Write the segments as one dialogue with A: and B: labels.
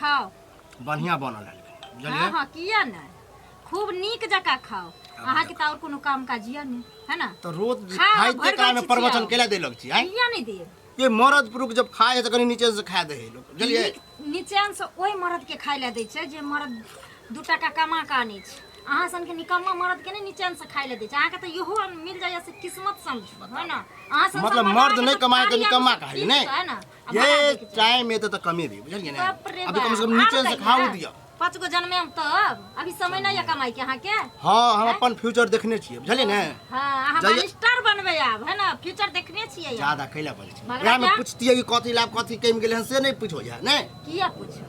A: खाओ।
B: बढ़िया बनल है लेकिन, बुझलियै?
A: हाँ हाँ, किया नहीं, खूब नीक जकाँ खाओ। अहाँके तऽ और कोनो काम काज यऽ नहि, है ना?
B: तऽ रोज
A: खा,
B: खाइते
A: भरि
B: काल में
A: गाछ
B: प्रवचन
A: छियाओ।
B: केला देलक छी आँय?
A: किया नहीं देब?
B: ये मरद पुरुष जब खाए है तऽ कनि नीचे से खा दे है लोग, बुझलियै?
A: नीचे से ओहि मरद के खाय लए दै छै जे मरद 2 टाका कमा कऽ आनै छै। अहाँ सनके निकम्मा मरद के नहि नीचे से खाय लए दै छै। अहाँके तऽ इहो मिल जाइए से किस्मत समझू, है ना? अहाँ सन
B: मतलब
A: सन
B: मर्द
A: अहाँके
B: नहि
A: तऽ
B: कमाए तऽ
A: थारी
B: निकम्मा
A: आबै
B: कहाइ
A: छै,
B: नहि?
A: है ना? आ
B: ये
A: भरा दैके छै।
B: टाइम एतै तऽ कमेबी, बुझलियै ने?
A: बाप रे
B: अभी कम से कम
A: बाप,
B: नीचे
A: आब
B: से
A: कहिया?
B: खाओ दिअ।
A: 5 गो जन्मे हम तब अभी समय नहीं है कमाई के अहाँके।
B: हाँ, हम अपन फ्यूचर देखने छियै, बुझलियै ने?
A: हाँ, अहाँ
B: जाइए।
A: बालिस्टर बनबै आब, है ना? फ्यूचर देखने छियै आब।
B: ज्यादा कैला बजै छै?
A: मगर
B: वएह में
A: क्या?
B: पूछतियै कि कथी लाभ कथी कमि गेलै हन से नहि पूछो जा, नहि?
A: किया पूछो?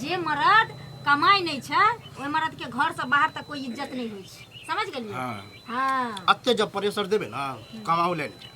A: जे मर्द कमाई नहीं छै ओहि मर्द के घर से बाहर तक कोई इज्जत नहीं होइ छै, समझ गेलियै?
B: हाँ।
A: हाँ।
B: अते जब प्रेशर देबै ना, कमाउ ले नहि छै।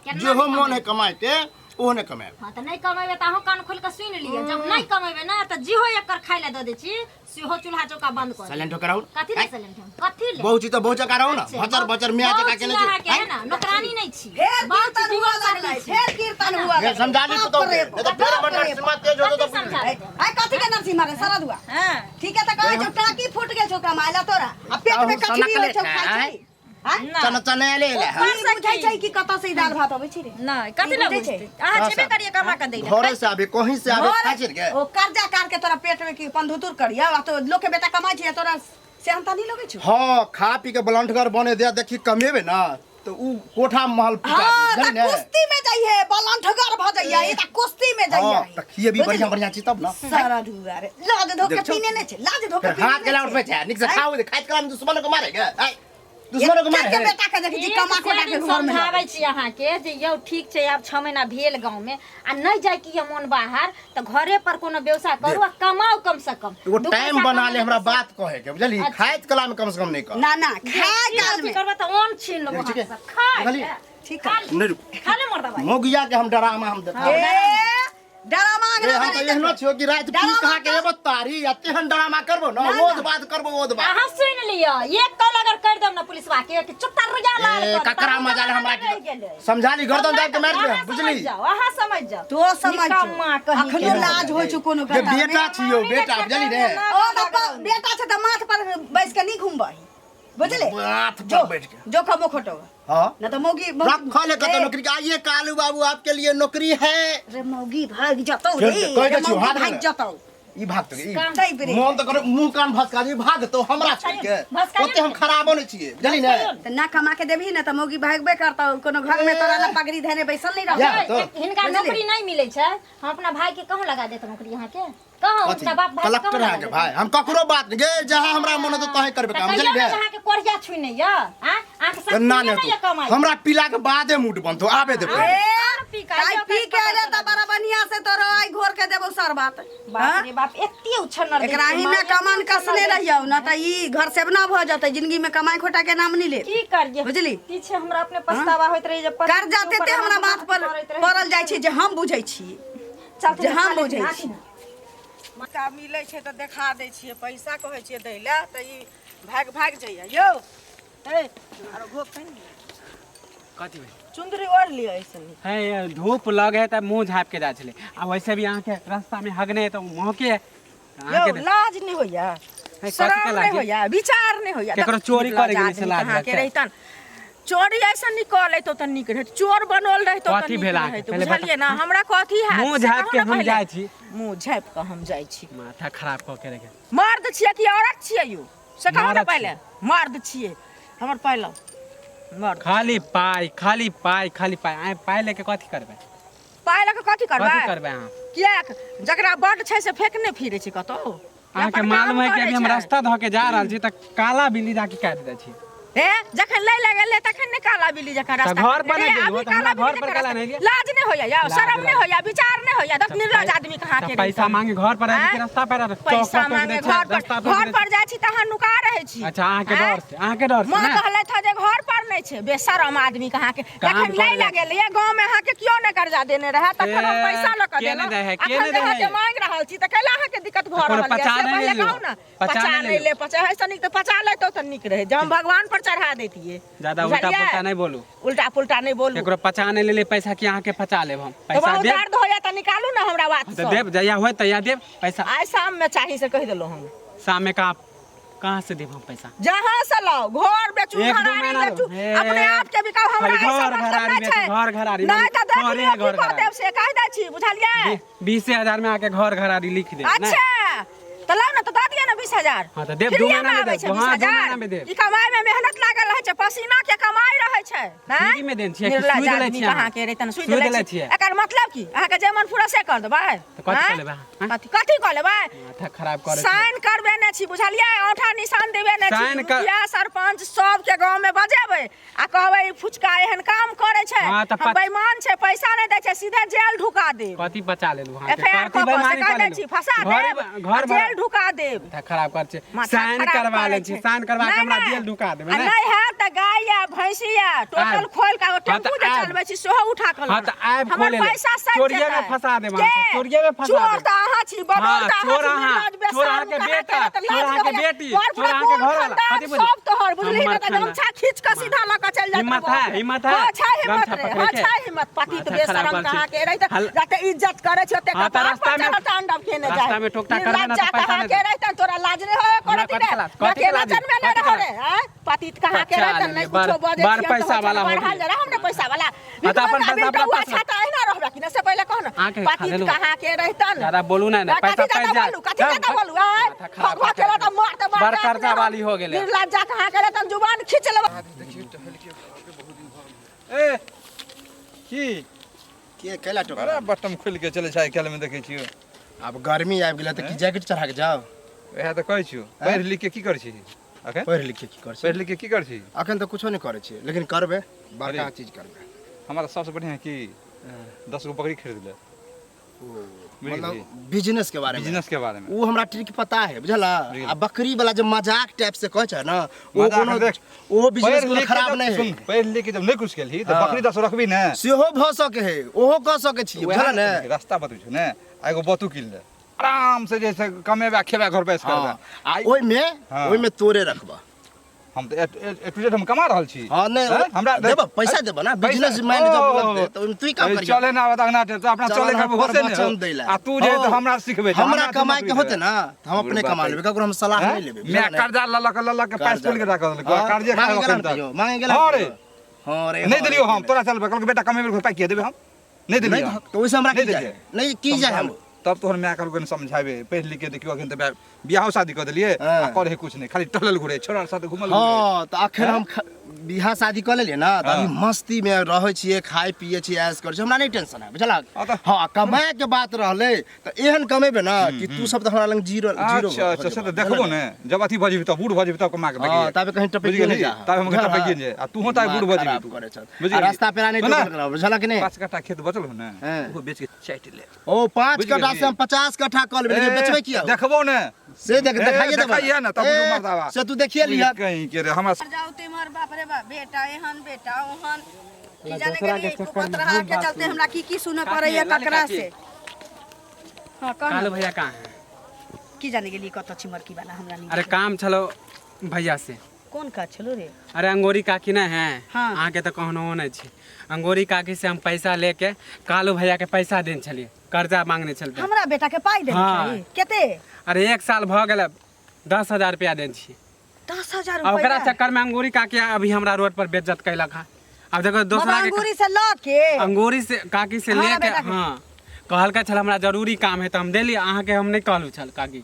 A: केना
B: जेहो
A: नहि
B: मोन है
A: कमेबै?
B: कमाए के, ओहो नहि कमाएब।
A: हाँ, तऽ नहि कमेबै तऽ अहूँ कान खोलि कऽ सुनि लिअ, जब नहि कमेबै ना तऽ जेहो एकर खाइ लए दऽ दै छी सेहो चूल्हा चौका बंद कऽ देब।
B: साइलेंट होकर रहू।
A: कथी ले साइलेंट हम? कथी ले?
B: बहुत चीज तऽ बहुत जगह रहू ना,
A: अच्छा,
B: भचर भचर मियाँ
A: बहुत
B: जकाँ केने
A: छी
B: छी।
A: अहाँके, है ना? नौकरानी नहि छी।
C: फेर
A: बहुत
C: कीर्तन
A: जीवन
C: हुआ
A: साथी
C: लगलै,
A: छी।
C: फेर कीर्तन हुआ
B: ये
C: लगलै।
B: समझा ली
C: बाप
B: पुतहु के,
C: रे
B: नहीं तऽ फेर
C: बाप
B: हमर
C: रे
B: नरसिम्हा तेज होतौ
A: कथी
B: तऽ
A: समझा देबै?
C: आइ कथी के नरसिम्हा रे सरद हुआ?
A: हाँ।
C: ठीक है तऽ कहै छौ टाकी फूट गेल छौ कमाइला तोरा, आ पेट में
B: ताहू
C: कचरी होइ
B: सनकले
C: छौ खाइ
B: छै।
C: छी। आँय?
A: नहि।
B: चना चना ले ले।
A: ऊपर
C: ई
A: से
C: बुझै
A: की?
C: छै कि कतऽ से ई दालि भात अबै छै रे?
A: नहि, कथी लए
C: ई बुझै छै?
A: बुझतै? अहाँ
B: कहाँ
A: जेबे
B: से?
A: करियै कमा कऽ दै लए।
B: घरे से आबे, कहीं से आबे,
C: घर-
B: खाइ छै रे।
C: ओ कर्जा कार के तोरा पेट में की पंधुतुर करिया, आ तो लोक के बेटा कमाइ छै, आ तोरा सेहनता नहीं लगै छौ?
B: हाँ, खा पी के बलंठगर बने दे, देखी कमेबे ना तो ऊ कोठा महल पिटा
C: हाँ,
B: दे,
C: त
B: बुझली ने?
C: कुश्ती में जाइहे, बलंठगर भ जाइहे, ई त कुश्ती में जाइहे।
B: हाँ, त खिएबी
C: बुझली?
B: बढ़िया बढ़िया चीज तब ना।
C: सारा धुआ रे, लाज धोके
B: देखछौ?
C: पीने नहीं छै, लाज धोके
B: फिर
C: पीने
B: हाथ के
C: नहीं
B: लाउड
C: छै।
B: पे छै, नीक से
C: आँय?
B: खाओ, खाइत कला में दुश्मन को मारे गे, आँय? दुश्मन को मारे
C: के बेटा के देखै छी
A: एक
C: कमा कोटा के
A: दिन
C: घर में
A: समझाबै छी अहाँके जे यौ ठीक छै, आब 6 महीना भेल गाँव में आ नहि जाय के यऽ मोन बाहर तऽ घरे पर कोनो व्यवसाय करू आ कमाउ कम से कम।
B: एगो
A: दू
B: टाइम
A: पैसा
B: बना ले
A: कमेबै
B: हमरा
A: तऽ
B: बात कहे के, बुझली?
A: अच्छा।
B: खाइत कला में कम से कम नहीं कह।
C: ना ना, खाय
A: की
C: काल
A: अथी
C: में
A: करबै तऽ अन्न छीन लेबो
B: ठीक है।
A: हाथसँ। खाय
B: बुझलियै?
A: ले।
C: ठीक
A: खा
C: है।
A: ले।
B: नहीं रुक।
A: खा ले मोर दबाई।
B: मोगिया के हम डरामा हम देखा।
C: ए डरामा
B: ए, हम तऽ एहनो छियो कि राति पी
C: डरामा
B: खा के एबो तारी आ तेहन डरामा करबो न, ओध बात करबो ओध बात।
A: अहाँ सुनि लिअ, एक कॉल अगर कर देब ना पुलिसवा के कि चुत्ता रुइया लाल
B: ए,
A: कर देब,
B: ककरा
A: तब
B: मजाल
A: हमरा
B: हमरा
A: रहि गेलै।
B: समझा ली, गर्दन दाबि के मारि देब,
A: अहाँ समझ
B: बुझली?
A: जाउ, अहाँ समझ जाउ।
C: तो समझ
A: निकम्मा कहीं के।
C: अखनो लाज होइ छौ कोनो
B: जे
C: गलत
B: बेटा छियो, बेटा, बुझली ने?
C: ओ तऽ बेटा छै तऽ माथ पर बैस के नहीं घुमबै, बुझले?
B: माथ
C: जो
B: पर बैठ के।
C: जो खबो खोटो।
B: हाँ।
C: ना तो मौगी मौगी-
B: रखा ले कतौ
C: ए,
B: नौकरी के। आइए कालू बाबू, आपके लिए नौकरी है।
C: रे मौगी भाग जतौ
B: चल,
C: रे,
B: कहि
C: रे
B: दै छियौ,
C: मौगी
B: हाथ
C: भाग
B: में।
C: जतौ।
B: ई भाग तो ई।
C: तै बरे।
B: मोन तऽ करे मुंह कान भसका दी, भाग तो हमरा छोड़ के।
A: भसकाइयो
B: ओते हम खराबो नहि छियै, बुझली ने?
C: तऽ ना कमा के देबही ना तऽ मौगी भागबे करतौ, कोनो घर में तोरा ला पगड़ी धने बैसल नहीं रहतौ।
B: या तो।
A: हिनका
C: बुझलियै?
A: नौकरी नहीं मिलै छै, हम अपना भाई के कहूँ लगा देत नौकरी अहाँके? कहूँ
B: कथी?
A: अपना बाप भाई के
B: कलेक्टर
A: कहूँ लगा
B: अहाँके
A: देत?
B: भाई, हम ककरो बात नहीं गे, जहाँ हमरा मन होतौ तहें करबै
A: तऽ
B: काम,
A: कहियौ
B: बुझली
A: ने
B: ने?
A: जे अहाँके कोढ़िया छुइ नहि यऽ, आँय? अहाँके
B: तऽ ना
A: शक्तिये
B: ने
A: नहि यऽ
B: तू।
A: कमाइ।
B: हमरा पीला के बादे मूड बनतौ, आबे दे पहिले।
C: ए,
A: आर पी के
C: ताइ
A: आइयो
C: पी
A: के
C: के
A: पता
C: रे तऽ
A: चलत।
C: बड़ा बढ़िया से तोरो आइ घोर के देबौ शरबत।
A: बाप
C: हाँ?
A: रे बाप, एते उछन्नर
C: एकरा
A: देखियौ,
C: ही
A: माय,
C: ना
A: एते
C: कमान
A: उछन्नर
C: कसने
A: देखियौ।
C: रहियौ ना तऽ ई घर से ना भऽ जेतै, जिंदगी में कमाई खोटा के नाम नहीं ले।
A: की करियै?
C: बुझली?
A: पीछे हमरा अपने पछतावा होइत रहै जे पति
C: कर्जा
A: के ऊपर
C: तेते हमरा
A: हाथ
C: माथ पर
A: मारैत रहै।
C: पड़ल जाइ छै जे हम बुझै छी।
A: चलथिन
C: जे हम
A: खा लेथिन,
C: बुझै
A: आथिन।
C: छी।
D: पैसा मिलै छै तऽ देखा दै छियै, पैसा कहै छियै दै लए तऽ ई भागि भागि जाइए यौ। हे, आरो घोप कनि लिअ।
E: कथी भेल?
D: चुन्दरी ओढ़ि लिअ ऐसे नीक।
E: हे, ये धूप लगे है तऽ मुँह झाँपि के जाइ छलै, आ वैसे भी अहाँके रास्ता में हगने है तऽ महके है।
D: यौ,
E: अहाँके
D: लाज नहि होइए?
E: हे, कथी के
D: शरम
E: लाज
D: नहि
E: ये?
D: होइए? विचार नहि होइए?
E: केकरो चोरी
D: निर्लज
E: करै गेलै से
D: आदमी
E: लाज
D: अहाँके
E: लगतै?
D: रहितन चोरी ऐसा निकल अयतौ तऽ नीक रहैत, चोर बनल रहितौ तऽ
E: कथी
D: नीक
E: भेल अहाँके?
D: रहैत,
E: पहिले बताउ।
D: बुझलियै ने? हमरा कथी हैत
E: मुँह
D: से
E: झाँपि
D: कहू
E: के
D: ने
E: हम
D: पहिले।
E: जाइ छी।
D: मुँह झाँपि कऽ हम जाइ छी।
E: माथा खराब कऽ के रखै।
D: मर्द छियै कि औरत छियै यौ से कहू ने
E: मर्द
D: पहिले। मर्द छियै हमर पहिले मर्द।
E: खाली पाइ, खाली पाइ, खाली पाइ। आइ पाइ लेके कथी करबै?
D: पाइ लऽ कऽ कथी करबै?
E: कथी करबै अहाँ?
D: किएक, जकरा बड्ड छै से फेकने फिरै छै कतौ।
E: अहाँके
D: अपन
E: मालूम
D: काम
E: है कि
D: करै
E: अभी हम
D: छै।
E: रास्ता धऽ के जा रहल छी तऽ काला बिल्ली जाके काटि दै छी।
D: हे, जखन लै लए गेलै तखन नहि काला बिल्ली जकाँ रास्ता
E: घर पर
D: काटने।
E: नहि
D: हे,
E: गेलहुँ,
D: अभी
E: तऽ हमरा
D: काला
E: घर
D: बिल्ली
E: पर
D: जकाँ
E: काला
D: रास्ता-
E: नहि लिअ।
D: लाज नहि होइया यौ,
E: लाज
D: शरम नहि
E: लाज।
D: होइया, विचार नहि होइया, देख निर्लज आदमी कहाँ
E: तऽ
D: के
E: पैसा
D: रहितन।
E: मांगे घर पर आबि के
D: आँय?
E: रास्ता पर चौक
D: पैसा
E: पर टोकि
D: मांगे
E: दै छै,
D: घर पर,
E: रास्ता पर
D: घर पर जाइ छी तऽ अहाँ नुका रहै छी।
E: अच्छा, अहाँके
D: आँय?
E: डर से, अहाँके डर से
D: माँ
E: ने?
D: कहलथि हँ जे घर पर नहि छै। बेशरम आदमी कहाँ के।
E: काम
D: जखन लै
E: करै
D: लए गेलियै गाँवमे अहाँके केओ नहि कर्जा देने रहए तखन हम
E: ए,
D: पैसा लऽ कऽ
E: के नहि
D: देलहुँ।
E: दै है, के
D: अखन
E: नहि
D: जे
E: दै
D: अहाँके
E: है?
D: मांगि रहल छी तऽ कैला अहाँके दिक्कत? दिक्कत भऽ
E: कोनो
D: रहल यऽ
E: पचा
D: से
E: नहि
D: पहिले
E: लेलहुँ।
D: कहू ने।
E: पचा
D: पचा
E: नहि
D: नहि
E: लेलहुँ।
D: ले, पचा है नीक तऽ पचा लेतौ तऽ नीक रहै, जब हम भगवान पर चढ़ा दैतियै।
E: ज्यादा उल्टा
D: बुझलियै?
E: पुल्टा नहि बोलू।
D: उल्टा पुल्टा नहि बोलू।
E: केकरो पचा नहि लेलियै पैसा कि अहाँके पचा लेब हम?
D: तऽ
E: पैसा
D: बहुत
E: देब।
D: दर्द होइया तऽ निकालू ने हमरा बात
E: तऽ
D: सँ।
E: देब, जहिया होय तहिया देब पैसा।
D: आइ शाममे चाही से कहि देलहुँ हम।
E: शाममे कहाँ कहाँ से देब हम पैसा?
D: जहाँ से लाओ, घर बेचू,
E: एक दू
D: घरारी
E: महीना
D: बेचू,
E: हे,
D: अपने आप के बिकाउ, हमरा
E: खाली
D: ऐसा
E: घर
D: मतलब
E: घरारी
D: नहि
E: बेचू,
D: छै।
E: घर घरारी,
D: नहि तऽ देख
E: घरे
D: लियौ
E: है,
D: की
E: घर
D: कऽ
E: घरारी।
D: देब से कहि दै छी, बुझलियै?
E: 20,000 में आके घर घरारी लिख देब, नहि?
D: अच्छा तऽ लाउ ने, तऽ दऽ दिअ ने 20,000।
E: हाँ, तऽ देब, दू
D: फ्रीए
E: महीना
D: मे
E: में
D: आबै
E: देब,
D: छै
E: हाँ, 2
D: 20,000।
E: महीना में देब।
D: ई कमाई में मेहनत लागल रहै छै, पसीना के कमाई रहै छै, नहि?
E: फ्री में देन छियै कि
D: निर्लज
E: सूद लै
D: आदमी
E: छियै अहाँ?
D: कहाँ के रहितन, सूद
E: सूद
D: लै
E: लै
D: छियै।
E: छियै।
D: एकर मतलब की अहाँके जे मन फुरसे कर देबै?
E: तऽ कथी
D: आँय?
E: कऽ लेबै अहाँ? आँय?
D: कथी कथी कऽ लेबै?
E: माथा खराब करै छियै।
D: साइन करबेने छी, बुझलियै? औंठा निशान देबेने छी।
E: साइन कर-
D: मुखिया सरपंच सबके गाँव में बजेबै आ कहबै ई फुचका एहन काम करै छै,
E: हाँ, तऽ
D: हम बेईमान छै, पैसा नहि दै छै, सीधे जेल ढुका देब।
E: कथी बचा लेलहुँ अहाँके?
D: एफ I R
E: कथी
D: कऽ कऽ से
E: बेईमानी
D: कहि
E: कऽ
D: दै
E: लेलहुँ?
D: छी, फंसा
E: घर
D: देब
E: घर
D: आ जेल ढुका देब।
E: माथा खराब कर छै।
D: माथा
E: साइन
D: खराब
E: करवा
D: करै
E: लै छी,
D: छै।
E: साइन करवा के
D: नहि,
E: हमरा
D: नहि।
E: जेल ढुका देबै,
D: आ
E: नहि?
D: नहि हैत तऽ गाय या भैंसी या टोटल
E: आयब।
D: खोलि कऽ
E: हाँ, तऽ
D: टेम्पू जे
E: आयब।
D: चलबै छी सेहो उठा कऽ
E: हाँ, तऽ आयब
D: हमर
E: खोले ले।
D: पैसा सठि
E: चोरिये में
D: जेतै।
E: फंसा देब
D: के?
E: अहाँके, चोरिये में फंसा
D: चोर
E: देब।
D: तऽ अहाँ छी, बडोल
E: हाँ,
D: तऽ अहाँ
E: चोर
D: छी,
E: अहाँ,
D: निर्लज,
E: चोर
D: बेशर्म
E: अहाँके
D: कहाँ
E: बेटा,
D: के तऽ
E: चोर
D: लाज
E: अहाँके
D: होइया।
E: बेटी,
D: तोहर
E: चोर अहाँके
D: पूरा
E: घरवाला।
D: खानदान
E: कथी बुझली?
D: सब तोहर, बुझली
E: हमर
D: ने तऽ
E: खानदान।
D: गमछा खींच कऽ सीधा लऽ कऽ चलि जाइत
E: हिम्मत
D: रहबो।
E: है, हिम्मत है।
D: हाँ, छै हिम्मत
E: गमछा
D: रे,
E: पकड़ै
D: हाँ,
E: के।
D: छै हिम्मत। पतित
E: माथा
D: बेशरम
E: खराब
D: कहाँ
E: छै।
D: के रहितै, जते इज्जत करै छै ओते
E: हाँ, तऽ
D: कपार
E: रास्ता
D: पर
E: में-
D: चढ़ल तांडव केने
E: रास्ता
D: जाय।
E: में टोकटा करबै ने तऽ
D: निर्लज्जा
E: पैसा
D: कहाँ
E: नहि
D: के
E: देब।
D: रहितै, तोरा लाज नहि होय
E: हमरा
D: करत
E: कथी
D: रे?
E: लाज? कथी
D: के
E: लाज?
D: जनमे नहि
E: कथी
D: रहो
E: लाज?
D: रे, आँय? पतित कहाँ के
E: बच्चा
D: रहितै,
E: लेलियै,
D: नहि
E: बड़-
D: कुछो बजै
E: बड़
D: छियनि तऽ
E: पैसा
D: होइ
E: वाला
D: छै,
E: हो
D: बढ़ल
E: गेलै।
D: जरा हम ने पैसा वाला।
E: हाँ, तऽ अपन पैसा अपना
D: बेटौआ
E: पास
D: छै तऽ अहिना रहबै कि ने, से पहिले कह ने।
E: अहाँके खा
D: पतित
E: लेलहुँ।
D: कहाँ के रहितन?
E: ज्यादा बोलू नहि ने,
D: कथी
E: पैसा
D: ज्यादा
E: पैसा
D: बोलू, कथी ज्यादा बोलू, आँय?
E: माथा खराब
D: भगवा केला तऽ मारते मारते
E: बड़ कर्जा
D: अपने
E: वाली हो गेलै।
D: निर्लज्जा कहाँ के रहितन, जुबान खींच लेबै।
F: ए की
B: के कैला टोकरा?
F: बड़ा बटम खोलि के चलै छै आइ काल्हिमे, देखै छियौ।
B: आब गर्मी आबि गेलै तऽ की जैकेट चढ़ा के जाउ?
F: वएह तऽ कहै छियौ, पढ़ि लिख के की करै छी अखन?
B: पढ़ि लिख के की करै छी?
F: पढ़ि लिख के की करै छी?
B: अखन तऽ कुछो नहि करै छियै, लेकिन करबै, बड़का
F: अरे।
B: चीज करबै।
F: हमरा सबसँ बढ़िआँ की 10 गो बकरी खरीद ले, बुझि
B: मतलब
F: गेलही?
B: बिजनेस के बारे में?
F: बिजनेस के बारे में
B: ओ हमरा ट्रिक पता है, बुझला?
F: बुझि
B: आ बकरी वाला जे मजाक टाइप से कहै छै ने, ओ
F: मजाक
B: कोनो
F: देख,
B: ओ बिजनेस
F: पढ़ि
B: कोनो
F: लिख के
B: खराब
F: जब-
B: नहि
F: सुन,
B: है।
F: पढ़ि लिख के जब नहि कुछ केलही तऽ
B: हाँ।
F: बकरी 10 रखबी ने,
B: सेहो भऽ सकै है, ओहो कऽ सकै छी,
F: वएह
B: बुझला ने?
F: रास्ता बतबै छौ ने। आ एगो बतू कीन ले, आराम से जे कमेबा खेबा घर बैस
B: हाँ,
F: कर।
B: आ ओहिमे
F: हाँ।
B: ओहिमे तोरे रखबा।
F: हम तऽ ए टू जेड हम कमा रहल छी।
B: हाँ, नहि
F: हैं? हमरा
B: देब, पैसा देब ना, बिजनेस माइंड जब लगतै तऽ ओहिमे तू ही काम
F: ए,
B: करिहे।
F: चले ना आबत अंगना टे, तो अपना
B: चल
F: चले
B: ना,
F: के होते
B: प्रवचन
F: ने
B: दै ला।
F: आ तू जे
B: हाँ।
F: तऽ हमरा सिखबै छै,
B: हमरा
F: तू
B: कमाइ के
F: नौकरी
B: होते
F: देबै।
B: ना तऽ हम अपने
F: बुढ़बा
B: कमा
F: पैसा।
B: लेबै, ककरो हम सलाह
F: हैं?
B: नहि लेबै,
F: मैं
B: बुझल ने?
F: कर्जा लऽ लऽ के लऽ लऽ के पास
B: कर्जा
F: खोलि के राखल देलकै,
B: हाँ,
F: कर्जे
B: मांगे
F: खाय
B: गेला
F: एखन
B: ने
F: तक।
B: कहियो, मांगे गेला
F: हाँ
B: ने
F: रे।
B: कहियो? हाँ रे,
F: नहि
B: हाँ
F: देलियौ
B: रे,
F: हम तोरा चलबै, कहलकै बेटा कमेबै पाइ किया देबै, हम नहि
B: नहि
F: देलियौ।
B: तऽ ओहिसँ हमरा
F: नहि
B: की जाय?
F: देलियै।
B: नहि की जाय हम?
F: तब तोहर माय कहलकै ने समझाबे, पढ़ि लिख के देखियौ अखन तऽ बियाहो शादी कऽ देलियै
B: हाँ।
F: आ करे कुछ नहि, खाली टहलल घुरे छोड़ा साथ घुमल घुरे।
B: हाँ, तऽ अखन हम बियाह शादी कऽ लेलियै ने तऽ अभी
F: हाँ।
B: मस्ती मे रहै छियै, खाइ पियै छियै, ऐश करै छियै, हमरा नहि टेंशन है, बुझलक?
F: हाँ तऽ-
B: हाँ, कमाए के बात रहलै तऽ एहन कमेबै ने कि तू सब तऽ हमरा लग जीरो जीरो
F: अच्छा अच्छा, से तऽ देखबो ने, जब अथी भऽ जेबही तब बूढ़ भऽ जेबही तब कमा के
B: हाँ,
F: देखियै।
B: ताबे कहीं
F: बुझि
B: टपकियो नहि
F: गेलही?
B: जा।
F: ताबे हम
B: बुझल?
F: टपकिए नहि आ तूहो ताबे बूढ़ भऽ जेबही
B: खराब
F: तू।
B: करै छह।
F: बुझि
B: आ
F: गेलही?
B: रास्ता पेरा नहि
F: सुन ना,
B: टोकल करब, बुझलक कि नहि?
F: 5 कट्ठा खेत बचल हो ने,
B: हाँ।
F: ओहो बेच के चाटि ले।
B: ओ 5
F: बुझि
B: कट्ठा
F: गेलही?
B: से हम 50 कट्ठा कऽ लेबै, लेकिन
F: ए,
B: बेचबै किया?
F: देखबो ने
B: से देख
F: ए,
B: देखाइए देबै।
F: देखाइए ने, तब
B: ए,
F: बुझू मर्दाबा।
B: से तू देखिए लिहऽ।
F: कहीं के रे हमरा
C: जाउ तिम्हर, बाप रे बाप, बेटा एहन बेटा ओहन, की जाने
E: दोसरा के
C: गेलियै
E: चक्कर में
C: कुपतरहा
E: हम
C: के
E: बात
C: चलते
E: सुनू।
C: हमरा की की सुनऽ
E: काकी,
C: पड़ैया
E: लाल
C: ककरा
E: काकी।
C: से। हाँ कह
E: कालू
C: ने।
E: भैया कहाँ है?
C: की जाने गेलियै कतऽ छी मरकी वाला, हमरा नहीं
E: अरे काम छलो भैया से।
C: कोन काज छलो रे?
E: अरे अंगोरी काकी नहि है?
C: हाँ।
E: अहाँके तऽ कहनो नहि छै। अंगोरी काकी से हम पैसा लेके कालू भैया के पैसा देने छलियै, कर्जा मांगने छलियै।
C: हमरा बेटा के पाइ देने
E: हाँ।
C: छही? कते?
E: अरे 1 साल भऽ गेल, 10,000 रुपया देने छियै।
C: 10,000
E: आ ओकरा
C: रुपया?
E: चक्कर में अंगूरी काकी अभी हमरा रोड पर बेइज्जत कैलक हँ। आब देखो
C: बाबा
E: दोसरा के
C: अंगूरी से लऽ के
E: अंगूरी से काकी से
C: हमरा
E: लेके
C: बेटा के।
E: हाँ, कहलकै छल हमरा जरूरी काम है तऽ हम देली। अहाँके हम नहि कहलहुँ छल काकी।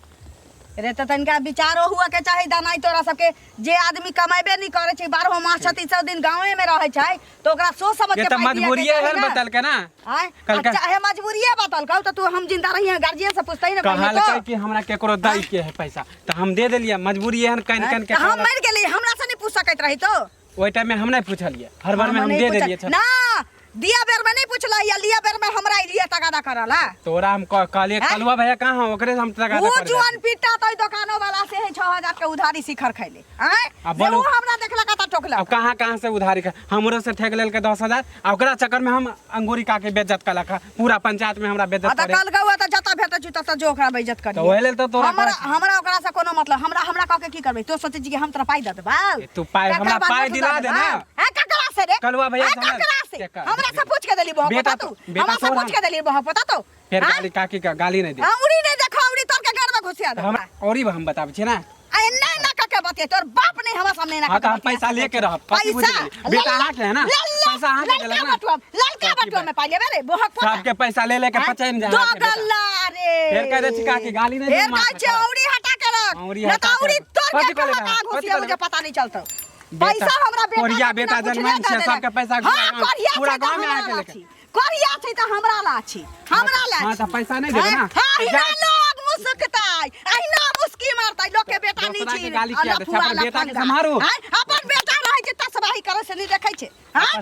C: रे तऽ तनिका विचारो हुअ के चाही दानाई तोरा सबके, जे आदमी कमेबे नहि करै छै, 12 मास 36 दिन गाँवे में रहै छै, तऽ ओकरा सोच समझ
E: ये
C: के
E: तऽ
C: पाइ दिअ के
E: मजबूरिये
C: चाही
E: है
C: ने।
E: बतलकै ना।
C: आँय?
E: कहलकै-
C: आ चाहे मजबूरिये बतलकौ तऽ तू हम जिंदा रहिए गार्जियन से पूछतही ने पहिले
E: कहलकै
C: तो।
E: कि हमरा केकरो दै के है पैसा तऽ हम दे देलियै, मजबूरी एहन कनि कनि के
C: तऽ हम
E: कहलक।
C: मरि गेली, हमरा से नहि पूछ सकैत रही तो?
E: ओहि टाइम में हम नहि पूछलियै, हर बार में हम
C: नहि
E: दे
C: पूछल-
E: देलियै छल।
C: ना दिया बेर में नहीं पूछला या लिया बेर में हमरा लिए तगादा करला।
E: तोरा हम कहलियै
C: हैं?
E: कलुआ भैया कहाँ हो, ओकरे से हम तगादा
C: वो
E: कर
C: जुआन पिट्टा तो दुकानो वाला से है 6000 के उधारी शिखर खैले। आँय?
E: आ
C: जे
E: बोलो।
C: वो हमरा देखलक त टोकलक।
E: अब कहाँ कहाँ से उधारी खा हमरो से ठेक लेलकै 10,000, आ ओकरा चक्कर में हम अंगूरी काके बेइज्जत कलक, पूरा पंचायत में हमरा बेइज्जत
C: आ त
E: करे।
C: कल गौआ त जतऽ भेटै छै तत जो ओकरा बेइज्जत
E: तऽ
C: करी।
E: ओहि लेल तऽ तोरा
C: हमरा
E: कहै छी।
C: हमरा ओकरा से कोनो मतलब, हमरा हमरा कह के की करबै? तो सोचै छी कि हम तोरा पाइ दऽ देबै?
E: ए, तू पाइ-
C: ककरा
E: हमरा
C: बात
E: पाइ
C: तू
E: दिला
C: दऽ
E: दे ना।
C: देबै? हैं, ककरा से रे?
E: कलुआ भैया
C: हैं,
E: से हमरा-
C: ककरा से?
E: केकर?
C: हमरा से पूछ के देली बहक
E: बेटा
C: पता तू?
E: बेटा
C: हमरा से
E: तोर
C: पूछ के देली बहक पता तो?
E: फेर
C: हैं?
E: गाली काकी का गाली नहीं दे।
C: हाँ, उड़ी नहीं देखो, उड़ी तोर के घर में घुसिया दे।
E: हमरा औरी हम बताबै छी ना।
C: आ एना ना कह के बतिया, तोर बाप नहीं हमरा सामने ना
E: हाँ,
C: कह
E: तो
C: के
E: हम
C: बतिया।
E: पैसा लेके रहब। कथी बुझि
C: पैसा
E: गेली? बेटा अहाँके है ना?
C: लल्ला,
E: पैसा अहाँके
C: ललका
E: देलक ना?
C: बटुआ, ललका
E: कथी
C: बटुआ में पाइ लेबे रे, बहक पोता।
E: सबके पैसा ले लेके
C: हैं?
E: पचैम जाए
C: दो
E: अहाँके बेटा।
C: गल्ला रे।
E: फेर कह दै छी काकी, गाली नहीं दे
C: फेर
E: माँ
C: कहै छै,
E: के।
C: औरी हटा के रख।
E: औरी
C: न तऽ
E: हटा के
C: औरी
E: रख।
C: तोर
E: कथी
C: के
E: कहले
C: कहाँ
E: बा? कथी
C: घुसिया
E: कहले
C: मुझे
E: बा?
C: पता नहीं चलतौ।
E: बेटा,
C: पैसा हमरा बेटा
E: कोरिया
C: के
E: बेटा
C: बिना
E: जनमैन
C: पूछले
E: छै,
C: दऽ
E: सबके
C: देलक।
E: पैसा
C: हाँ,
E: पूरा गाँव-
C: कोरिया
E: पूरा
C: छै तऽ
E: गाँव में
C: हमरा
E: आके
C: ला
E: लेके।
C: छी। कोरिया छै तऽ हमरा ला छी, हमरा ला
E: हाँ,
C: छी।
E: तऽ पैसा नहि देबै ना?
C: हाँ, अहिना
E: जा-
C: लोग मुस्कताय, अहिना मुस्की मारतै, लोग के बेटा
E: दोसरा
C: नहीं
E: के
C: छी।
E: गाली किया दै छै?
C: लफुआ
E: अपन बेटा के
C: लफंगा।
E: सम्हारू।
C: हाँ, अपन बेटा रहै छै तसबाही करै से नहीं देखै छै। हाँ?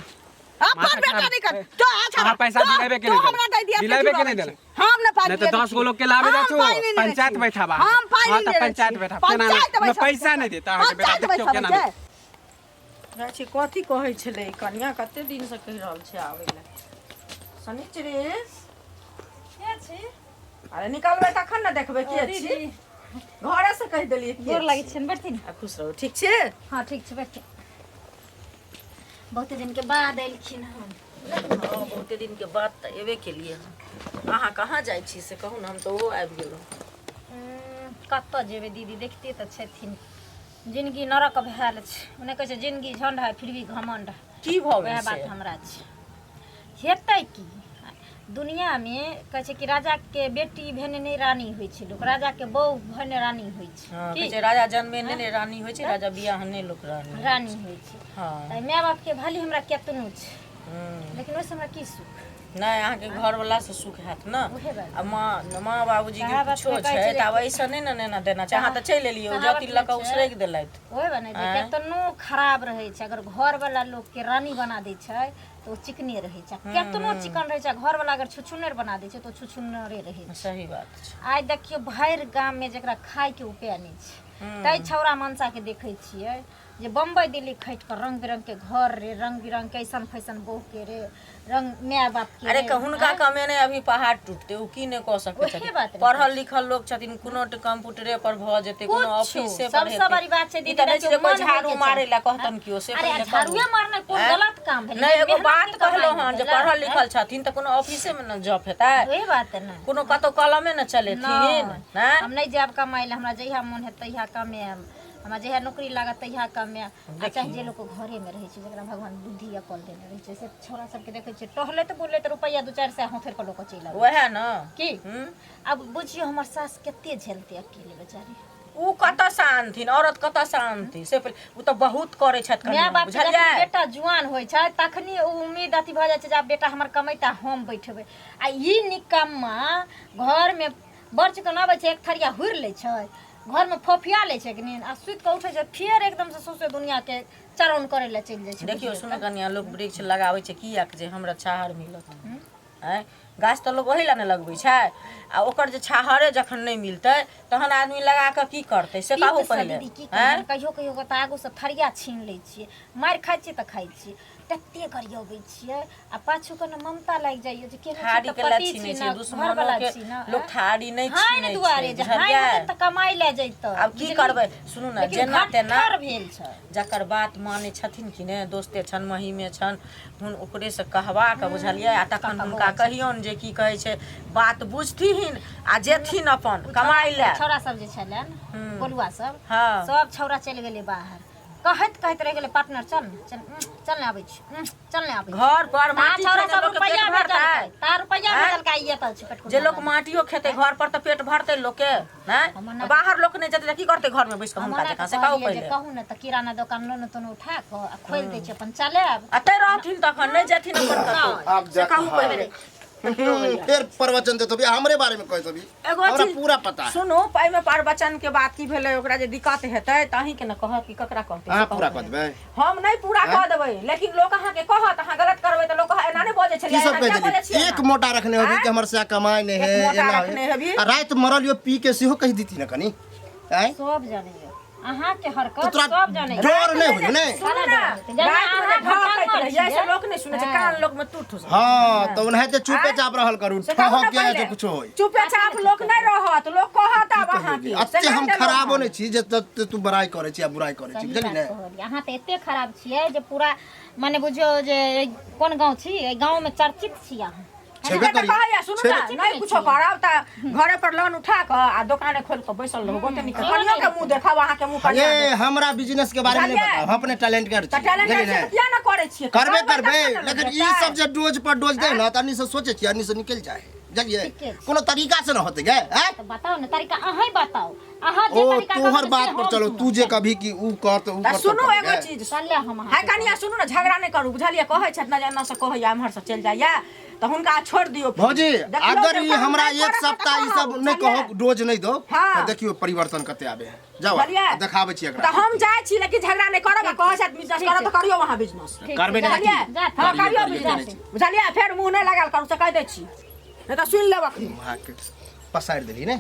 C: अपन
E: माथा
C: बेटा
E: खराब-
C: नहीं कर। तो अच्छा
E: अहाँ पैसा दिलेबे के
C: तो
E: नहि
C: हमरा दे दिया,
E: दिलेबे के नहि देलक?
C: हम न पाइ
E: नहि तऽ
C: लेने
E: 10 गो
C: छी।
E: लोग के लाबे
C: हम
E: जाछू,
C: पाइ नहि लेने
E: पंचायत
C: छी।
E: बैठाबा।
C: हम पाइ
E: हाँ,
C: नहि
E: तऽ
C: लेने
E: पंचायत
C: छी।
E: बैठाब। केना नहि?
C: पंचायत
E: नहि,
C: बैठाब।
E: पैसा नहि देत अहाँके बेटा,
C: पंचायत
E: देखियौ केना
C: बैठाबै
E: देत।
C: छै।
D: जाइ छी, कथी कहै छलै कनिया? कते दिनसँ कहि रहल छै आबै लए। शनिचरी
A: के छी?
D: अरे निकलबै तखन ने देखबै के छी। घरे से कहि देलियै के
A: गोर लागै
D: छी।
A: छियनि, बैठथिन।
D: आ खुश रहू, ठीक छी?
A: हँ, ठीक छै, बैठथिन। बहुते दिन के बाद एलखिन हन।
D: हँ, बहुते दिन के बाद तऽ एबे केलियै हन। अहाँ कहाँ जाइ छी से कहू ने, हम तऽ ओहो आबि गेलहुँ।
A: कतऽ जेबै दीदी, देखते तऽ छथिन, जिनगी नरक भेल छै। ओ नहि कहै छै जिनगी झंड है फिर भी घमंड है।
D: की भऽ गेल
A: वएह बात
D: से?
A: हमरा छै। हेतै की, दुनियामे कहै छै कि राजाके बेटी भेने नहि रानी होइ छै लोक, राजाके बहु भेने रानी होइ छै।
D: हँ,
A: की
D: कहै छै राजा जन्मे नहि रानी होइ छै, राजा बियाहने लोक रानी होइ
A: रानी
D: छै।
A: होइ छै।
D: हँ।
A: तऽ माय बापके भले हमरा केतनो छै,
D: हूँ।
A: लेकिन ओहिसँ हमरा की सुख?
D: नहि, अहाँके घरवला से सुख हैत ने।
A: उहे बात।
D: आ माँ माँ बाबूजी के
A: कहावत
D: कुछो
A: मे कहै
D: छै
A: छै
D: तऽ आब ऐसे नहि ने नेना देना छै। अहाँ तऽ चलि एलियै, ओ
A: कहावत
D: जतिन लऽ कऽ
A: मे छै।
D: उसरगि देलथि।
A: ओहे बने जे
D: आँय?
A: केतनो खराब रहै छै, अगर घरवला लोकके रानी बना दै छै तऽ ओ चिकने रहै छै। आ केतनो चिकन रहै छै, घरवला अगर छुछुन्नर बना दै छै तऽ ओ छुछुन्नरे रहै छै।
D: सही बात छै।
A: आइ देखियौ, भरि गाममे जकरा खायके उपाय नहि छै, तै छौड़ा मनसाके देखै छियै जे बम्बई दिल्ली खटि कऽ रंग बिरंग के घर रे, रंग बिरंग के ऐसन फैसन बहु के रे, रंग माय बाप के
D: अरे
A: रे।
D: हुनका कमेने अभी पहाड़ टूटते, ओ की नहि कऽ सकै
A: ओहे
D: छथिन?
A: बात ने।
D: पढ़ल लिखल लोक छथिन, कोनो कंप्यूटरे पर भऽ जेतै, कोनो
A: कुछो।
D: ऑफिसे पर
A: सबसँ
D: हेतै।
A: बड़ी बात छै
D: ई
A: दीदी,
D: तऽ नहि छै
A: देखियौ,
D: जे कोइ
A: मन
D: झाड़ू
A: होइके
D: मारै
A: चाही।
D: लए कहतन केओ से।
A: अरे
D: पहिले कहू।
A: झाड़ुए मारनाइ कोन
D: आँय?
A: गलत काम भेलै?
D: नहि, एगो
A: मेहनत
D: बात
A: के कमाइ
D: कहलहुँ हन जे
A: भेलै।
D: पढ़ल लिखल छथिन तऽ कोनो ऑफिसे मे ने जॉब हेतै?
A: ओहे बात ने।
D: कोनो कतौ कलमे ने चलेथिन?
A: नहि।
D: नहि।
A: हम नहि जायब कमाइ लए, हमरा जहिया मोन हेतै तहिया कमायब, हमरा जहिया नौकरी लागत तहिया कमायब। आ चाहे जे लोक घरेमे रहै छै, जकरा भगवान बुद्धि अकल देने रहै छै, से छौड़ा सबके देखै छियै टहलैत बुलैत रुपैआ 2-4 सए हथेर कऽ लऽ कऽ चलि आबै।
D: वएह ने।
A: की
D: हूँ?
A: आब बुझियौ, हमर सास कते झेलतै अकेले बेचारी?
D: उ कतऽ आनथिन? औरत कतऽ आनथिन से पहिले। उ तऽ बहुत करै छथि
A: माय
D: कनियाँ,
A: बाप के जखन
D: बुझलियै?
A: बेटा जुआन होइ छै तखनी ओ उम्मीद अथी भऽ जाइ छै जे आब बेटा हमर कमेता, हम बैठबै। आ ई निकम्मा घरमे बड़ चिकन अबै छै, एक थरिया हुरि लै छै, घरमे फोफिया लै छै कि नहि, आ सुति कऽ उठै छै फेर एकदमसँ सौंसे दुनियाके चरौन करै लए चलि जाइ छै।
D: देखियौ।
A: बुझियौ
D: सुनू
A: तऽ।
D: कनिया, लोक वृक्ष लगाबै छै किएक? जे हमरा छाहर मिलत। आँय, गाछ तऽ लोक ओही लए ने लगबै छै। आ ओकर जे छाहरे जखन नहि मिलतै तहन आदमी लगा कऽ की करतै से कहू
A: पीत से
D: पहिले।
A: दीदी की
D: आँय?
A: कहू, कहियो कहियो कऽ तऽ आगूसँ थरिया छीन लै छियै, मारि खाइ छियै तऽ खाइ छियै, तते गरियबै छियै आ पाछू कऽ ने ममता लागि जाइए जे केहन छी
D: थारी
A: तऽ
D: के लए
A: पति
D: छीनै
A: छी
D: छै
A: ने,
D: दुश्मनो
A: घरवला
D: के
A: छी ने।
D: लोक थारी नहि
A: हाँ
D: छीनै
A: दुआरे
D: छै,
A: जे हाँ
D: बुझलियै?
A: होतै तऽ कमाइ लए जैतै।
D: आब की करबै? सुनू ने,
A: लेकिन
D: जेना तेना
A: घट्ठर भेल छै।
D: जकर बात मानै छथिन कि ने, दोस्ते छनि, महीमे छनि, हुन ओकरेसँ कहबाक, बुझलियै? आ तखन हुनका कहियौन जे की कहै छै, बात बुझथिन आ जेथिन अपन कमाइ लए।
A: छौड़ा सब जे छलनि, गोलुआ सब, सब छौड़ा चलि गेलै बाहर। कहैत कहैत रहि गेलै, पार्टनर चल ने, चल, चल ने, आबै छी, चल ने, आबै छी।
D: घर पर
A: ता
D: माटी
A: छौड़ा
D: खेने
A: सब
D: लोकके पेट
A: रुपैआ
D: भरतै?
A: भेजलकै, ता रुपैआ
D: आँय?
A: भेजलकै, ई एतऽ छै पेटकुनिया
D: जे लोक
A: वाली।
D: माटियो खेतै घर पर तऽ पेट भरतै लोकके? नहि
A: हम ओना-
D: बाहर लोक नहि जेतै तऽ की करतै घरमे बैस कऽ
A: हम
D: हुनका
A: ओना
D: जकाँ
A: के
D: से कहू
A: कहलियै जे
D: पहिले।
A: कहू ने तऽ किराना दोकान लोन तोन उठा कऽ आ खोलि दै छै, अपन चलायब।
D: आ तै रहथिन तखन नहि जेथिन अपन कतौ
B: आब
D: से
B: जा
D: कहू पहिले।
B: फिर प्रवचन देतो भी, हमरे बारे में कह भी।
D: एगो
B: हमरा
D: चीज
B: पूरा पता है।
D: सुनू, एहिमे प्रवचन के बात की भेलै? ओकरा जे दिक्कत हेतै तऽ अहीं के ने कहत कि ककरा कहतै?
B: अहाँ
D: से कहू
B: पूरा कऽ
D: पहिले।
B: देबै।
D: हम नहि पूरा कऽ देबै, लेकिन लोक अहाँके कहत, अहाँ गलत करबै तऽ लोक कहत, एना नहि बजै
B: की
D: छलियै,
B: सब
D: एना
B: कह
D: किया बजै
B: देली?
D: छियै
B: एक
D: एना?
B: मोटा रखने होबी
D: आँय?
B: कि हमर से कमाई नहीं है।
D: एक मोटा
B: एना
D: रखने
B: है।
D: हेबी।
B: आ रात मरल यो पी के सेहो कहि दीती ने कनी आँय?
A: सब जानैया। अहाँ के हरकत
B: तोरा
A: सब जानै छै।
B: डर नहि होइयो ने
D: सुनू ना,
A: जेना
D: रातिमे जे
A: अहाँ
D: ढहकैत
A: भटंगल
D: रहियै, से
A: छियै।
D: लोक नहि सुनै छै, कान लोकमे तू ठुस।
B: हाँ तो ओनाहिते चुपे चाप रहल करू
D: से कहू
B: ठहक
D: ने
B: के जे
D: पहिले।
B: कुछो होय
D: चुपे चाप लोक नहि रहत, लोक कहत आब अहाँके। से
B: अते हम
D: नहि
B: खराबो
D: लोक।
B: नहि छी जे तते तू बड़ाई करै छी आ बुराई करै छी
A: सही
B: बुझली
A: बात
B: ने
A: कहलियै। अहाँ तऽ एते खराब छियै जे पूरा माने बुझियौ जे कोन गाँव छी एहि गाँवमे चर्चित छी अहाँ
B: छेबे
D: तऽ
B: करी
D: कहैया सुनू
B: छेबे
D: ने नहि कुछो करब तऽ घरे पर लोन उठा कऽ आ दोकाने खोलि कऽ बैसल रहू बहुते नीक कनियो के मुँह देखब अहाँके मुँह कनिया
B: ये हमरा बिजनेस के बारे में नहीं
D: बुझलियै?
B: बताओ हम अपने टैलेंट कर
D: तऽ
B: छी
D: टैलेंट
B: बुझलियै ने?
D: किया ने करै छियै
B: करबे
D: करबै
B: करबे
D: तखन ने
B: लेकिन ई
D: भेटतै।
B: सब जे डोज पर डोज दे ना तनी से सोचे छी अन्नी से निकल जाए बुझलियै
A: ठीके छै।
B: कोनो तरीका से न होते गे हैं
A: तऽ बताउ ने तरीका अहीं बताउ अहाँ जे
B: ओ
A: तरीका
B: तोहर
A: कहबै से
B: बात पर
A: हम
B: चलो
A: सुनब।
B: तू जे कभी कि ऊ कर त ऊ
D: तऽ
B: कर
D: सुनू एगो चीज
A: कल्हे हम
D: हाय
A: अहाँके
D: कनिया सुनू ने झगड़ा नहि करू बुझलियै कहै छथि ने जे एन्ना से कहैया एम्हर से चलि जाइया तऽ हुनका छोड़ि दियौ
B: भौजी
D: देखियौ
B: अगर
D: जे
B: ई हमरा
D: नहि
B: एक
D: करत तऽ
B: सप्ताह ई सब
D: कहब,
B: नहीं
D: बुझलियै?
B: कहो डोज नहीं दो
D: हाँ।
B: तो देखियो परिवर्तन कते आबे है जाओ
D: बुझलियै?
B: देखाबै छी एकरा
D: तऽ हम जाइ छी लेकिन झगड़ा नहि करब आ कहै छथि बिजनेस करब तऽ करियौ अहाँ बिजनेस
B: करबै नहि
D: बुझलियै
A: जा,
D: हँ करियौ
B: करियौ,
D: बिजनेस
B: करियौ।
D: बुझलियै फेर मुँह नहि लगायल करू से कहि दै छी नहि तऽ सुनि लेब अखनी
B: अहाँके पसारि देली ने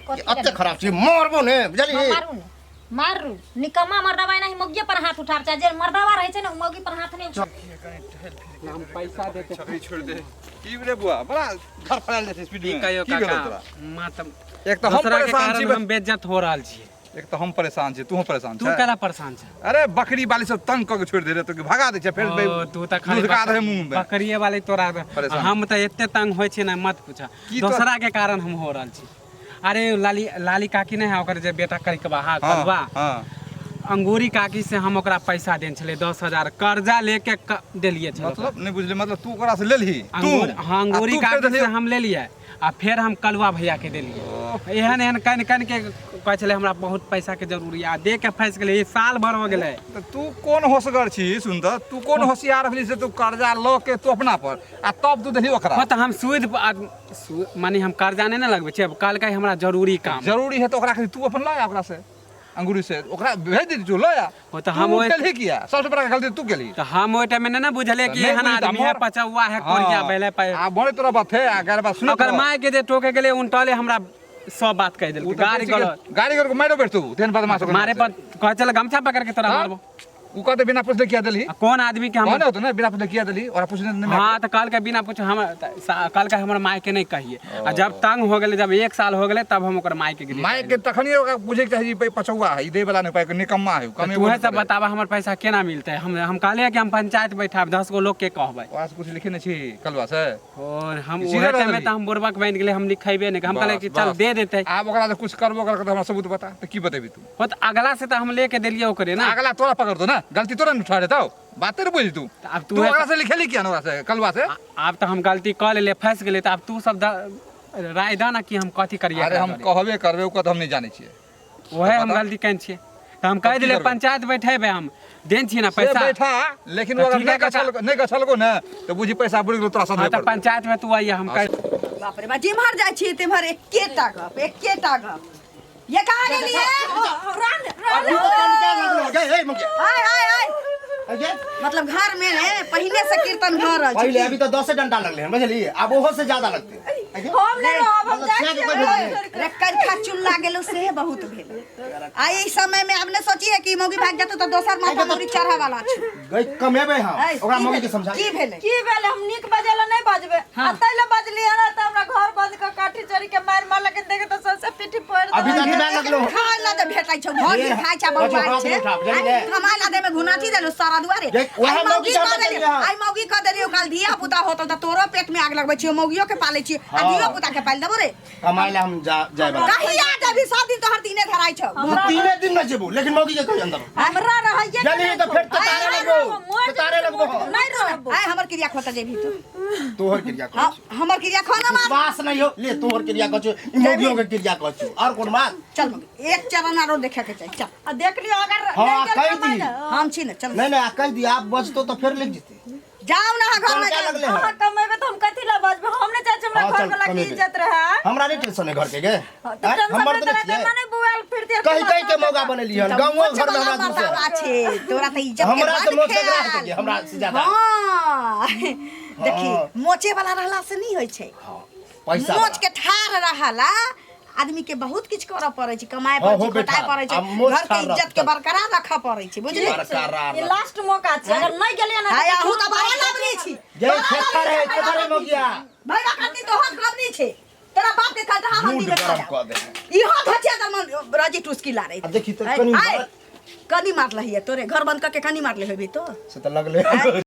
A: कथी
B: अते खराब छी मारबो ने बुझलियै
A: मारू ने मारू निकम्मा मर्दवा एनाही मौगिए पर हाथ उठाबै छै जे मर्दवा रहै छै ने ओ मौगी पर हाथ नहि उठाबै
E: हम पैसा देते
F: छकरी छोड़ दे की रे बुआ बड़ा घर फैल जाइ छै स्पीड
E: की
F: में
E: कहियो
F: की भेलौ
E: काका
F: तोरा
E: मतलब
F: एक तऽ हम
E: दोसरा के
F: परेशान छी
E: कारण हम बेइज्जत हो रहल छियै
F: एक तऽ हम परेशान छी तूहो परेशान
E: तू
F: छै
E: केला परेशान छ
F: अरे बकरी वाली सब तंग कऽ के छोड़ि दे रे तो भगा दै छै फेर
E: ओ, तू तऽ खाली
F: लुधका दे मुंह में
E: बकरिए वाले तोरा
F: परेशान।
E: हम तऽ एते तंग होइ छी ने मत पूछ
F: की तो-
E: दोसरा के कारण हम हो रहल छी अरे लाली लाली काकी नहि है ओकर जे बेटा करिकबा हा
F: हाँ,
E: कलवा
F: हाँ
E: अंगूरी काकी से हम ओकरा पैसा देने छलियै 10,000 कर्जा लेके देलियै छलै ओकरा।
F: मतलब नहीं बुझली मतलब तू ओकरा से लेलही तू
E: हाँ
F: आ
E: अंगूरी
F: तू फेर
E: काकी से
F: देलही
E: हम लेलियै आ फेर हम कलुआ भैया के देलियै एहन एहन कनि कनि के कहै छलै हमरा बहुत पैसा के जरूरी आ दे के फँसि गेलै ई साल भर हो गेलै
F: तऽ तू कोन होशगर छी सुन तऽ तू कोन होशियार भेली से तू कर्जा लऽ के तू अपना पर आ तब तू देलही ओकरा
E: हँ तऽ हम सूद माने हम कर्जा नहि ने लगबै छियै कहलकै हमरा जरूरी काम
F: जरूरी है तऽ ओकरा खाली तू अपन लऽ आ ओकरा से अंगूरी से ओकरा भेज दे तू लऽ आ
E: ओ तऽ हम
F: तू
E: ओहि
F: केलही किया सबसे बड़ा गलती तू केलही
E: तऽ हम ओहि टाइममे नहि ने बुझलियै कि
F: नहि
E: एहन
F: बुझली तऽ
E: आदमी है
F: मोर-
E: पचौआ है कोरिया
F: हाँ,
E: भेलै पै
F: आ बड़े तोरा बात है आ गैर बात सुन
E: ओकर माय के जे टोके गेलै उनटले हमरा सब बात कहि देलकै गाड़ी गलत
F: गाड़ी गलत मारो बैठ तू तेहन बदमाश ओकर
E: मारे पर कहै छलै गमछा पकड़ के तोरा
F: हाँ?
E: मारबो
F: उ कहते बिना पूछले किया देलही
E: आ कोन आदमी के हम
F: कहने होतो ने बिना पूछले किया देलही ओकरा पूछने नहीं
E: हाँ तो कहलकै बिना पूछे हम कहलकै हमर माय के नहीं कहिए आ जब तंग हो गेलै जब एक साल हो गेलै तब हम ओकर माय के गेलियै
F: माय के तखनी ओकरा पूछे के चाही जे पचौआ है ई दे वाला नहीं पाइ निकम्मा है कमे
E: तूहे सब बताबा हमर पैसा केना मिलतै हम कहलियै कि हम पंचायत बैठाब 10 गो लोग के कहबै
F: ओकरा से कुछ लिखे नहीं छी कलवा से
E: और हम
F: सीधे
E: ओहे
F: रह
E: टाइम में
F: देली।
E: तऽ हम बुड़बक बनि गेलै हम लिखेबे नहि हम कहलियै
F: बस,
E: कि चल
F: बस।
E: दे देतै
F: आब ओकरा से कुछ करबो कर हमरा सबूत बता तऽ की बतेबी तू
E: हो तऽ अगला से तऽ हम लेके देलियै ओकरे ना
F: अगला तोरा पकड़तो ना गलती तोरा न उठा देतौ बाते ने बुझ तू
E: तऽ आब
F: तू
E: तू
F: ओकरा से लिखेली किया न ओकरा से कलवा से
E: आब तऽ हम गलती कऽ लेलियै फँसि गेलियै तऽ आब तू सब राय दऽ ने कि हम कथी करियै
F: अरे
E: एकरा
F: हम
E: दुआरे।
F: कहबे करबे ओकर तऽ हम नहीं जानै छियै
E: ओहे हम गलती केने छियै तऽ हम कहि
F: की
E: देलियै
F: करबै?
E: पंचायत बैठेबै हम देन छियै ने
F: से
E: पैसा
F: बैठा लेकिन
E: तऽ
F: अगर
E: ठीक है
F: नहीं गछल नहीं गछलको ने तऽ बुझी पैसा बुड़ि गेलो तोरा
E: हाँ
F: सधबे
E: तऽ
F: पड़तौ
E: पंचायत में तू आइए हम कहि
C: बाप रे बा जिम्हर जाइ छी तिम्हर एकेटा गप एकेटा गप ये कहाँ गेलियै
B: अभी तो कनका लगलो गे हे मुखिया
C: आय आय आय
B: अगे
C: मतलब घर में ने पहले से कीर्तन भऽ रहल छै
B: पहिले अभी तो 10 डंडा लगले हन बुझलिए अब ओहो से ज्यादा लगते अगे
D: हम नहि रहब हम
B: मतलब
D: जाइ
B: छेक
D: छियै
B: कोइ भेजने।
D: छोड़ि कऽ।
C: रे करखा चुल्ला गेलो से बहुत भेल आ ई समय में आब ने सोचिए कि मौगी भाग जेतौ तऽ दोसर माथा मौरी चढ़ा वाला छै
B: गई कमेबे हम
C: ऐ,
B: ओकरा
C: की
B: मौगी के
C: भेलै?
B: समझा
C: की भेलै
A: की भेलै हम नीक बजै लए नहि बजबै आ ताहि लए बजलियै ने तऽ हमरा घर बंद कऽ काठी चोरी के मारि मारलक देखे तऽ सबसे पीठी फोड़ि
B: अभी
A: देलक
B: तक नहि लगलो
C: खाय ला जे भेटै छौ घर
B: हे,
C: खाय छै
B: बच्चो,
C: बौआइ
B: हाथ
C: छै
B: नहि उठाब, जानि ले।
C: कमाय ला दे में घुनाठी देलु सारा दुआरे
B: जे, वएह
C: आइ
B: मौगी
C: मौगी
B: के हम
C: कऽ देलियै
B: बतेलियै हँ।
C: आइ मौगी कऽ देलियै काल धिया पुता होतौ तऽ तोरो पेट में आग लगबै छियै मौगियो के पालै छियै आ
B: हाँ।
C: धियो पुता के पालि देबो रे
B: कमाय ला हम जा जाय वाला
C: कहिया जेबही सब दिन तोहर दिने धराइ छौ
B: तू तीने दिन में जेबू लेकिन मौगी के कही अंदर
A: हमरा रहैये
B: जानी तऽ फेर तारे लगबो तारे लगबो
A: नहि रहबो
C: आइ हमर क्रिया खोता जेबही तू
B: तोहर क्रिया
C: हाँ
B: करै
C: हमर क्रिया खो ना मार
B: विश्वास नहीं हो ले तोहर क्रिया कहै छौ ई मौगियो के क्रिया कहै छौ और कोन बात
C: चल मौगी एक चरण आरो देखे के चाही चल
A: आ देख लियो अगर
B: हाँ,
A: नहि गेल
B: कहि
A: कमाय
B: दी।
A: लए,
C: हम छी ने चल
B: नहीं नहीं आ कहि दी आप बजतो तऽ फेर लिख जेतै
C: जाओ ना घर में
B: क्या
C: जाओ।
B: लगले
A: अहाँ
B: हन
A: कमेबै तऽ हम कथी लए बजबै हम नहि चाहै छी हमरा
B: हाँ,
A: घर
B: चल,
A: वाला के
B: कमेबै।
A: इज्जत रहै
B: हमरा नहीं टेंशन है घर के गे
A: तऽ
B: आँय,
A: टेंशन
B: हमर
A: नहि
B: तऽ
A: तऽ
B: नहीं
A: रहतै, मने बुआल फिरतियै
B: कहि कहि के मौका बनेली हन गाँवो घर में हमरा दूसरे
C: मर्दावा छे तोरा तऽ इज्जत के
B: हमरा से
C: बड
B: मोच रह
C: ख्याल।
B: के हमरा से ज्यादा
C: हाँ देखी
B: हाँ।
C: मोचे वाला रहला से नहीं होइ छै
B: हाँ, पैसा
C: मोच के ठार रहला आदमी के बहुत किछु करऽ पड़ै छै, कमाए
B: हाँ,
C: पड़ै
B: हो
C: छै,
B: बेटा,
C: खटाए पड़ै छै,
B: आ मोछ
C: घर के
B: ठाढ़
C: इज्जत के
B: रखतै।
C: बरकरार रखऽ पड़ै छै, बुझली?
B: बरकरार
A: ई लास्ट मौका छै, अगर नहि गेलियै ना
C: हाय, अहूँ तऽ बड़ा लबरी छी।
B: जय खेतर है, खेतर है मोगिया।
C: भैया कटनी तोहर कमनी छै, तोरा बाप के कटहा
B: मूड
C: हंडी में
B: गरम
C: खा
B: कऽ दे।
C: इहो धचिया दल रजी टुसकी लारे।
B: आ देखी तऽ कनी
C: कनी मारलही तोरे घर बंद करके कनी मारले होबी तो
B: से तऽ लगले।